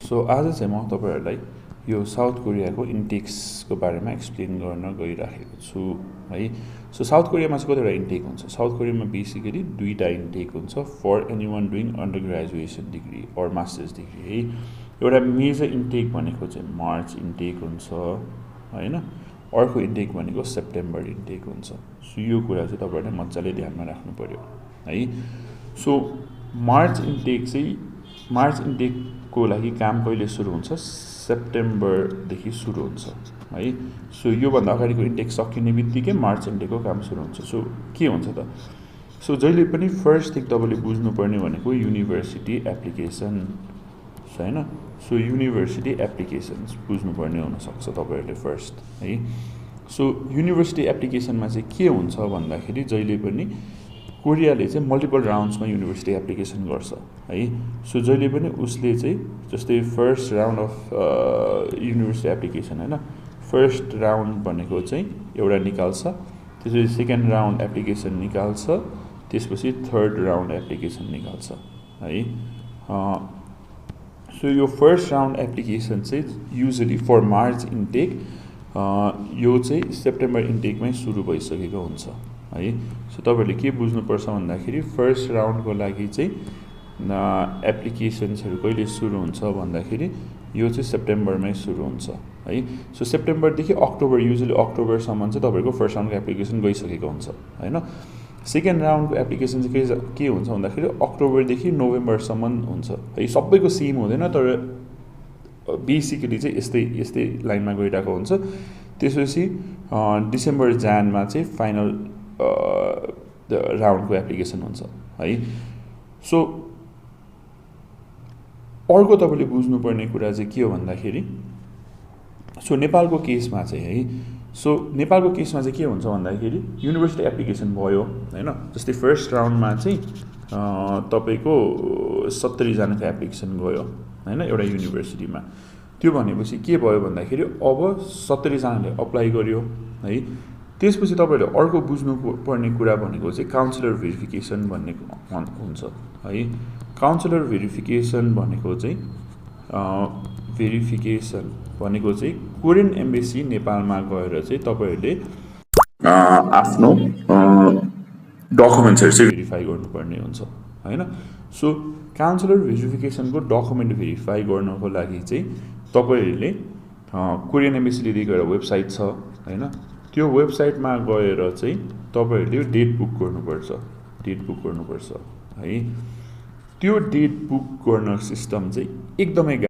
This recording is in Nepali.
सो आज चाहिँ म तपाईहरुलाई यो साउथ कोरियाको इन्टेक्सको बारेमा एक्सप्लेन गर्न गइराखेको छु है। सो साउथ कोरियामा चाहिँ कतिवटा इन्टेक हुन्छ? साउथ कोरियामा बेसिकली दुईटा इन्टेक हुन्छ for anyone doing under graduation degree or masters degree है। एउटा मेजर इन्टेक भनेको चाहिँ मार्च इन्टेक हुन्छ हैन, अर्को इन्टेक भनेको सेप्टेम्बर इन्टेक हुन्छ। सो यो कुरा चाहिँ तपाईहरुले मजाले ध्यानमा राख्नु पर्यो है। सो मार्च इन्टेकको लागि काम कहिले सुरु हुन्छ? सेप्टेम्बरदेखि सुरु हुन्छ है। सो यो भन्दा अगाडिको इन्टेक सकिने बित्तिकै मार्च इन्टेकको काम सुरु हुन्छ। सो के हुन्छ त? सो जहिले पनि फर्स्ट थिङ तपाईले बुझ्नुपर्ने भनेको युनिभर्सिटी एप्लिकेसन हैन। सो युनिभर्सिटी एप्लिकेसन्स बुझ्नुपर्ने हुन सक्छ तपाईहरुले फर्स्ट है। सो युनिभर्सिटी एप्लिकेसनमा चाहिँ के हुन्छ भन्दाखेरि जहिले पनि कोरियाले चाहिँ मल्टिपल राउन्ड्समा युनिभर्सिटी एप्लिकेसन गर्छ है। सो जहिले पनि उसले चाहिँ जस्तै first round of university application हैन, फर्स्ट राउन्ड भनेको चाहिँ एउटा निकाल्छ, त्यसपछि सेकेन्ड राउन्ड एप्लिकेसन निकाल्छ, त्यसपछि थर्ड राउन्ड एप्लिकेसन निकाल्छ है। सो यो फर्स्ट राउन्ड एप्लिकेसन चाहिँ युजुअली फर मार्च इन्टेक यो चाहिँ सेप्टेम्बर इन्टेकमै सुरु भइसकेको हुन्छ है। सो तपाईहरुले के बुझ्नुपर्छ भन्दाखेरि फर्स्ट राउन्डको लागि चाहिँ एप्लिकेसन्सहरु कहिले सुरु हुन्छ भन्दाखेरि यो चाहिँ सेप्टेम्बरमै सुरु हुन्छ है। सो सेप्टेम्बरदेखि अक्टोबर, युजुअली अक्टोबरसम्म चाहिँ तपाईहरुको फर्स्ट राउन्डको एप्लिकेसन गइसकेको हुन्छ हैन। सेकेन्ड राउन्डको एप्लिकेसन चाहिँ के हुन्छ भन्दाखेरि अक्टोबरदेखि नोभेम्बरसम्म हुन्छ है। सबैको सेम हुँदैन तर बेसिकली चाहिँ यस्तै लाइनमा गइरहेको हुन्छ। त्यसपछि डिसेम्बर जानमा चाहिँ फाइनल राउन्डको एप्लिकेसन हुन्छ है। सो अर्को तपाईले बुझ्नुपर्ने कुरा चाहिँ के हो भन्दाखेरि सो नेपालको केसमा चाहिँ है, सो नेपालको केसमा चाहिँ के हुन्छ भन्दाखेरि युनिभर्सिटी एप्लिकेसन भयो हैन। जस्तै फर्स्ट राउन्डमा चाहिँ तपाईको 70 जनाको एप्लिकेसन गयो हैन एउटा युनिभर्सिटीमा। त्यो भनेपछि के भयो भन्दाखेरि अब 70 जनाले अप्लाई गर्यो है। त्यसपछि तपाईहरुले अर्को बुझ्नु पर्ने कुरा भनेको चाहिँ काउन्सिलर भेरिफिकेसन भन्ने हुन्छ है। काउन्सिलर भेरिफिकेसन भनेको चाहिँ कोरियन एम्बेसी नेपालमा गएर चाहिँ तपाईहरुले आफ्नो डकुमेन्ट्सहरु चाहिँ भेरिफाई गर्नुपर्ने हुन्छ हैन। सो काउन्सिलर भेरिफिकेसनको डकुमेन्ट भेरिफाई गर्नको लागि चाहिँ तपाईहरुले कोरियन एम्बेसीले दिएको एउटा वेबसाइट छ हैन, त्यो वेबसाइटमा गएर चाहिँ तपाईहरुले डेट बुक गर्नुपर्छ है। त्यो डेट बुक गर्न सिस्टम चाहिँ एकदमै